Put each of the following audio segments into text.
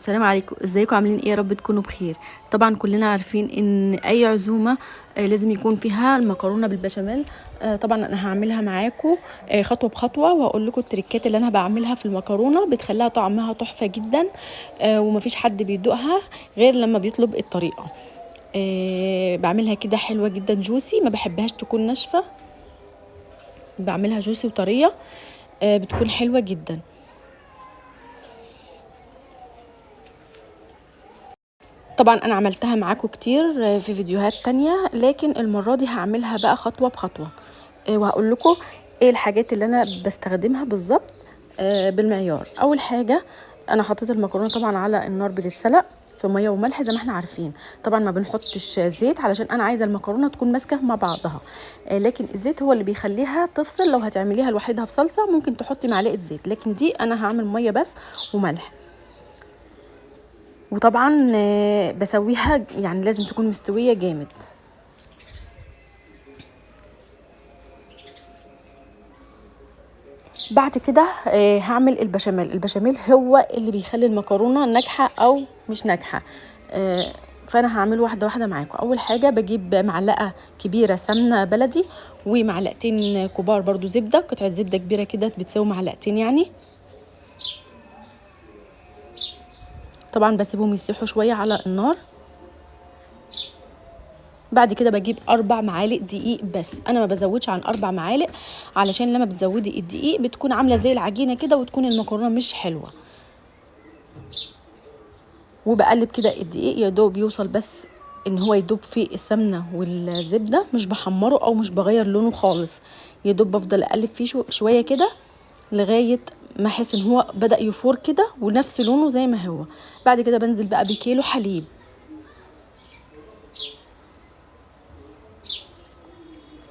السلام عليكم، ازيكم؟ عاملين ايه؟ يا رب تكونوا بخير. طبعا كلنا عارفين ان اي عزومة لازم يكون فيها المكرونه بالبشاميل. طبعا انا هعملها معاكم خطوة بخطوة، وهقول لكم التريكات اللي انا بعملها في المكرونه بتخليها طعمها تحفة جدا، ومفيش حد بيدوقها غير لما بيطلب الطريقة. بعملها كده حلوة جدا juicy، ما بحبهاش تكون ناشفة، بعملها juicy وطريه، بتكون حلوة جدا. طبعا انا عملتها معاكم كتير في فيديوهات تانية، لكن المرة دي هعملها بقى خطوة بخطوة، وهقول لكم ايه الحاجات اللي انا بستخدمها بالظبط بالمعيار. اول حاجة انا حطيت المكرونة طبعا على النار بتتسلق في مية وملح زي ما احنا عارفين. طبعا ما بنحطش زيت علشان انا عايزة المكرونة تكون ماسكة مع بعضها، لكن الزيت هو اللي بيخليها تفصل. لو هتعمليها لوحدها بصلصة ممكن تحطي معلقة زيت، لكن دي انا هعمل مية بس وملح. وطبعا بسويها يعني لازم تكون مستوية جامد. بعد كده هعمل البشاميل. البشاميل هو اللي بيخلي المكرونة ناجحة او مش ناجحة، فانا هعمله واحدة واحدة معاكم. اول حاجة بجيب معلقة كبيرة سمنة بلدي ومعلقتين كبار برضو زبدة، قطعة زبدة كبيرة كده بتساوي معلقتين يعني. طبعا بسيبهم يسيحوا شوية على النار. بعد كده بجيب 4 معالق دقيق بس، انا ما بزودش عن 4 معالق علشان لما بتزودي الدقيق بتكون عاملة زي العجينة كده وتكون المكرونة مش حلوة. وبقلب كده الدقيق يا دوب يوصل بس ان هو يدوب في السمنة والزبدة، مش بحمره او مش بغير لونه خالص، يا دوب بفضل اقلب فيه شوية كده لغاية ما احس ان هو بدأ يفور كده ونفس لونه زي ما هو. بعد كده بنزل بقى بكيلو حليب،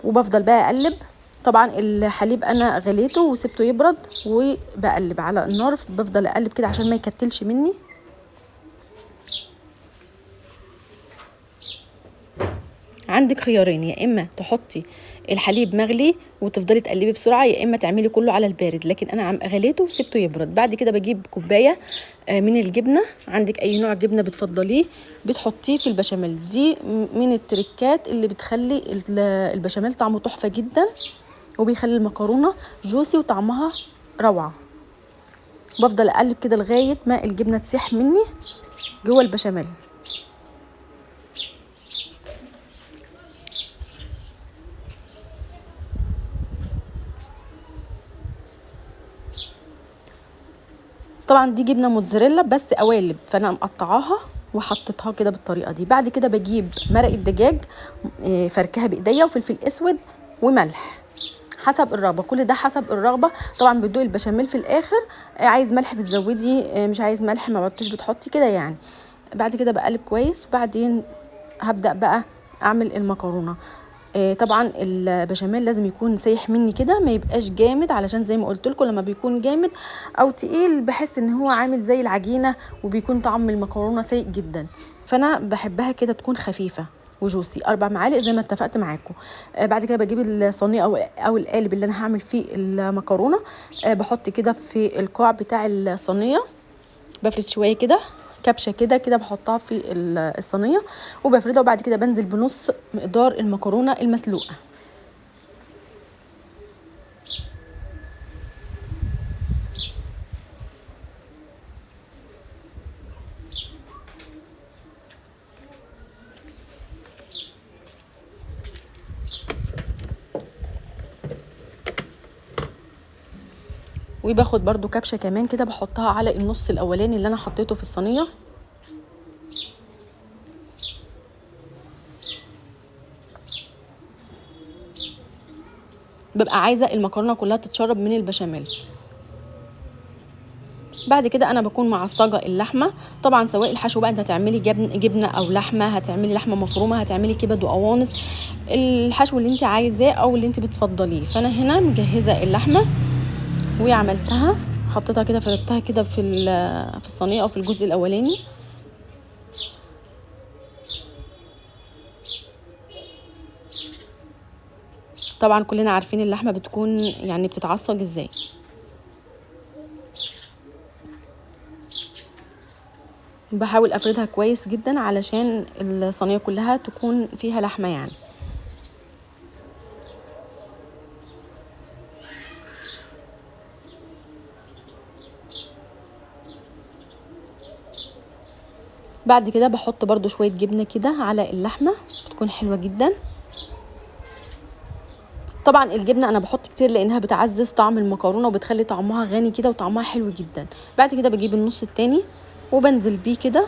وبفضل بقى اقلب. طبعا الحليب انا غليته وسبته يبرد وبقلب على النار، بفضل اقلب كده عشان ما يكتلش مني. عندك خيارين، يا اما تحطي الحليب مغلي وتفضلي تقلبي بسرعة، يا اما تعملي كله على البارد، لكن انا عم غليته وسبته يبرد. بعد كده بجيب كوباية من الجبنة، عندك اي نوع جبنه بتفضليه بتحطيه في البشاميل. دي من التريكات اللي بتخلي البشاميل طعمه تحفة جدا، وبيخلي المكرونه جوسي وطعمها روعه. بفضل اقلب كده لغاية ما الجبنة تسيح مني جوه البشاميل. طبعا دي جبنه موتزاريلا بس قوالب، فانا مقطعاها وحطيتها كده بالطريقة دي. بعد كده بجيب مرق الدجاج، فركها بايديا، وفلفل اسود وملح حسب الرغبة، كل ده حسب الرغبة. طبعا بتدوقي البشاميل في الاخر، عايز ملح بتزودي، مش عايز ملح ما بتش بتحطي كده يعني. بعد كده بقلب كويس، وبعدين هبدا بقى اعمل المكرونه. طبعا البشاميل لازم يكون سايح مني كده، ما يبقاش جامد، علشان زي ما قلت لكم لما بيكون جامد او تقيل بحس ان هو عامل زي العجينة وبيكون طعم المكرونه سيء جدا. فانا بحبها كده تكون خفيفة وجوسي. 4 معالق زي ما اتفقت معاكم. بعد كده بجيب الصينية او القالب اللي انا هعمل فيه المكرونه، بحط كده في القاع بتاع الصينية، بفرد شوية كده كبشة كده كده بحطها في الصينية وبفردها. وبعد كده بنزل بنص مقدار المكرونه المسلوقه. وباخد برضو كبشة كمان كده بحطها على النص الاولاني اللي انا حطيته في الصينية. ببقى عايزه المكرونه كلها تتشرب من البشاميل. بعد كده انا بكون معصجه اللحمة، طبعا سواء الحشو بقى انت هتعملي جبنه او لحمه، هتعملي لحمه مفرومه، هتعملي كبد وقوانص، الحشو اللي انت عايزاه او اللي انت بتفضليه. فانا هنا مجهزة اللحمة وعملتها، حطيتها كده فردتها كده في الصينية او في الجزء الاولاني. طبعا كلنا عارفين اللحمة بتكون بتتعصج ازاي. بحاول افردها كويس جدا علشان الصينية كلها تكون فيها لحمه يعني. بعد كده بحط برضو شوية جبنه كده على اللحمة، بتكون حلوة جدا. طبعا الجبنة انا بحط كتير لانها بتعزز طعم المكرونه وبتخلي طعمها غني كده وطعمها حلو جدا. بعد كده بجيب النص التاني وبنزل بيه كده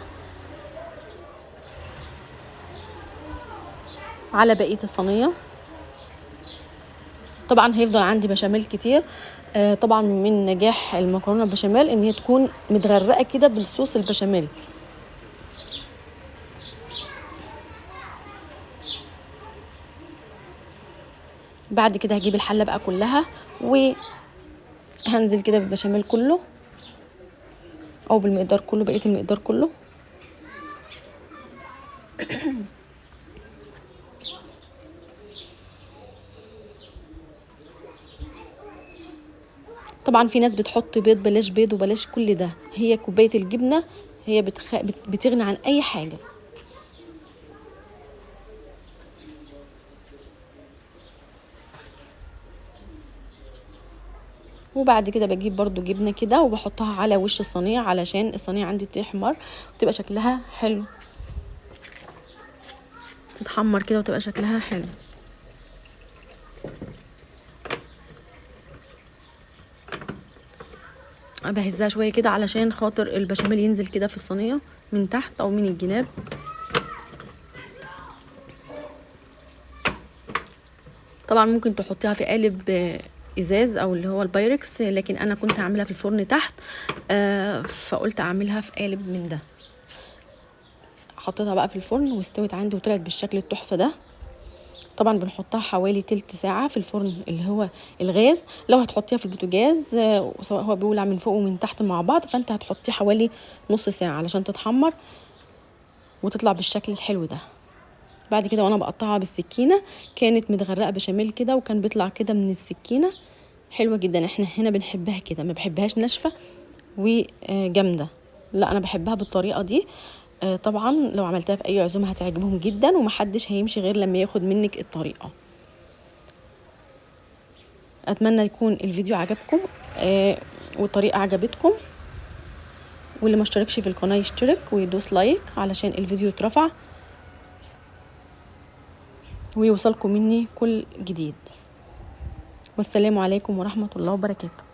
على بقية الصينية. طبعا هيفضل عندي بشاميل كتير. طبعا من نجاح المكرونه البشاميل ان هي تكون متغرقه كده بالصوص البشاميل. بعد كده هجيب الحلة بقى كلها وهنزل كده بالبشاميل كله او بالمقدار كله، بقية المقدار كله. طبعا في ناس بتحط بيض، بلاش بيض وبلاش كل ده، هي كوباية الجبنة هي بتغني عن اي حاجة. وبعد كده بجيب برضو جبنة كده وبحطها على وش الصينية علشان الصينية عندي تحمر وتبقى شكلها حلو، تتحمر كده وتبقى شكلها حلو. بهزها شوية كده علشان خاطر البشاميل ينزل كده في الصينية من تحت او من الجناب. طبعا ممكن تحطيها في قالب ازاز او اللي هو البايركس، لكن انا كنت عاملها في الفرن تحت، فقلت اعملها في قالب من ده. حطيتها بقى في الفرن واستوت عندي وطلعت بالشكل التحفة ده. طبعا بنحطها حوالي تلت ساعة في الفرن اللي هو الغاز. لو هتحطيها في البوتاجاز سواء هو بيولع من فوق ومن تحت مع بعض، فانت هتحطيه حوالي نص ساعة علشان تتحمر وتطلع بالشكل الحلو ده. بعد كده وانا بقطعها بالسكينة كانت متغرقه بشاميل كده، وكان بيطلع كده من السكينة حلوة جدا. احنا هنا بنحبها كده، ما بحبهاش ناشفة وجامده، لا انا بحبها بالطريقة دي. طبعا لو عملتها في اي عزومة هتعجبهم جدا، ومحدش هيمشي غير لما ياخد منك الطريقة. اتمنى يكون الفيديو عجبكم والطريقة عجبتكم، واللي ما اشتركش في القناة يشترك ويدوس لايك علشان الفيديو يترفع ويوصلكم مني كل جديد. والسلام عليكم ورحمة الله وبركاته.